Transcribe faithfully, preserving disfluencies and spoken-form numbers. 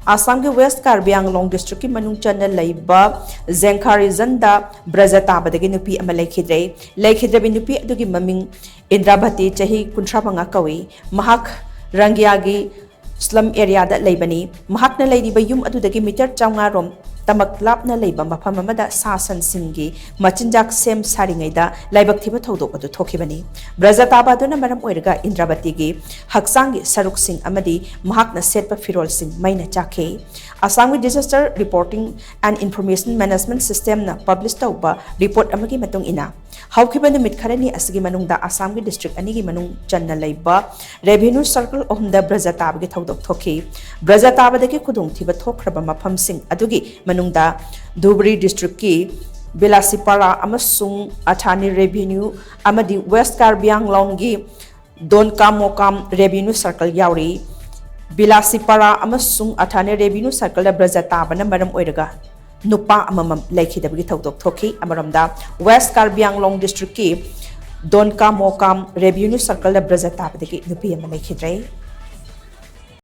ꯑꯁꯥꯝꯒꯤ ꯋꯦꯁ ꯀꯥꯔꯕꯤ ꯑꯪꯂꯣꯡ ꯗꯤꯁꯇ꯭ꯔꯤꯛꯀꯤ ꯃꯅꯨꯡ ꯆꯟꯅ ꯂꯩꯕ ꯖꯦꯡꯈꯥ ꯔꯤꯖꯟꯗ ꯕ꯭ꯔꯖ ꯇꯥꯕꯗꯒꯤ ꯅꯨꯄꯤ ꯑꯃ ꯂꯩꯈꯤꯗ꯭ꯔꯦ꯫ ꯂꯩꯈꯤꯗ꯭ꯔꯕꯤ ꯅꯨꯄꯤ ꯑꯗꯨꯒꯤ ꯃꯃꯤꯡ ꯏꯟꯗ꯭ꯔꯥꯚꯇꯤ, ꯆꯍꯤ ꯀꯨꯟꯊ꯭ꯔꯥ ꯃꯉꯥ ꯀꯧꯏ꯫ ꯃꯍꯥꯛ ꯔꯪꯒꯤꯌꯥꯒꯤ ꯁ꯭ꯂꯝ ꯑꯦꯔꯤꯌꯥꯗ ꯂꯩꯕꯅꯤ꯫ ꯃꯍꯥꯛꯅ ꯂꯩꯔꯤꯕ ꯌꯨꯝ ꯑꯗꯨꯗꯒꯤ ꯃꯤꯇꯔ ꯆꯥꯝꯃꯉꯥ ꯔꯣꯝ ꯇꯃꯛ ꯂꯥꯞꯅ ꯂꯩꯕ ꯃꯐꯝ ꯑꯃꯗ ꯁꯥ ꯁꯟꯁꯤꯡꯒꯤ ꯃꯆꯤꯟꯖꯥꯛ ꯁꯦꯝ ꯁꯥꯔꯤꯉꯩꯗ ꯂꯥꯏꯕꯛ ꯊꯤꯕ ꯊꯧꯗꯣꯛ ꯑꯗꯨ ꯊꯣꯛꯈꯤꯕꯅꯤ꯫ ꯕ꯭ꯔꯖ ꯇꯥꯕ ꯑꯗꯨꯅ ꯃꯔꯝ ꯑꯣꯏꯔꯒ ꯏꯟꯗ꯭ꯔꯥꯚꯇꯤꯒꯤ ꯍꯛꯆꯥꯡꯒꯤ ꯁꯔꯨꯛꯁꯤꯡ ꯑꯃꯗꯤ ꯃꯍꯥꯛꯅ ꯁꯦꯠꯄ ꯐꯤꯔꯣꯜꯁꯤꯡ ꯃꯩꯅ ꯆꯥꯛꯈꯤ꯫ ꯑꯁꯥꯝꯒꯤ Disaster Reporting and Information Management Systemꯅ ꯄꯕ꯭ꯂꯤꯁ ꯇꯧꯕ ꯔꯤꯄꯣꯔꯠ ꯑꯃꯒꯤ ꯃꯇꯨꯡ ꯏꯟꯅ, ꯍꯧꯈꯤꯕ ꯅꯨꯃꯤꯠ ꯈꯔꯅꯤ ꯑꯁꯤꯒꯤ ꯃꯅꯨꯡꯗ ꯑꯁꯥꯝꯒꯤ ꯗꯤꯁꯇ꯭ꯔꯤꯛ ꯑꯅꯤꯒꯤ ꯃꯅꯨꯡ ꯆꯟꯅ ꯂꯩꯕ ꯔꯦꯚꯤꯅ꯭ꯌꯨ ꯁꯔꯀꯜ ꯑꯍꯨꯝꯗ ꯕ꯭ꯔꯖ ꯇꯥꯕꯒꯤ ꯊꯧꯗꯣꯛ ꯊꯣꯛꯈꯤ꯫ ꯕ꯭ꯔꯖ ꯇꯥꯕꯗꯒꯤ ꯈꯨꯗꯣꯡꯊꯤꯕ ꯊꯣꯛꯈ꯭ꯔꯕ ꯃꯐꯝꯁꯤꯡ ꯑꯗꯨꯒꯤ ꯃꯅꯨꯡꯗ ꯙꯨꯕ꯭ꯔꯤ ꯗꯤꯁꯇ꯭ꯔꯤꯛꯀꯤ ꯕꯤꯂꯥꯁꯤꯄꯥꯔꯥ ꯑꯃꯁꯨꯡ ꯑꯊꯥꯅꯤ ꯔꯦꯚꯤꯅ꯭ꯌꯨ ꯑꯃꯗꯤ ꯋꯦꯁ ꯀꯥꯔꯕꯤ ꯑꯪꯂꯣꯡꯒꯤ ꯗꯣꯟꯀꯥꯃꯣꯀꯥꯝ ꯔꯦꯚꯤꯅ꯭ꯌꯨ ꯁꯔꯀꯜ ꯌꯥꯎꯔꯤ꯫ ꯕꯤꯂꯥꯁꯤꯄꯥꯔꯥ ꯑꯃꯁꯨꯡ ꯑꯊꯥꯅꯤ ꯔꯦꯚꯤꯅ꯭ꯌꯨ ꯁꯔꯀꯜꯗ ꯕ꯭ꯔꯖ ꯇꯥꯕꯅ ꯃꯔꯝ ꯑꯣꯏꯔꯒ ꯅꯨꯄꯥ ꯑꯃꯃꯝ ꯂꯩꯈꯤꯗꯕꯒꯤ ꯊꯧꯗꯣꯛ ꯊꯣꯛꯈꯤ꯫ ꯑꯃꯔꯣꯝꯗ, ꯋꯦꯁ ꯀꯥꯔꯕꯤ ꯑꯪꯂꯣꯡ ꯗꯤꯁꯇ꯭ꯔꯤꯛꯀꯤ ꯗꯣꯟꯀꯥꯃꯣꯀꯥꯝ ꯔꯦꯚꯤꯅ꯭ꯌꯨ ꯁꯔꯀꯜꯗ ꯕ꯭ꯔꯖ ꯇꯥꯕꯗꯒꯤ ꯅꯨꯄꯤ ꯑꯃ ꯂꯩꯈꯤꯗ꯭ꯔꯦ꯫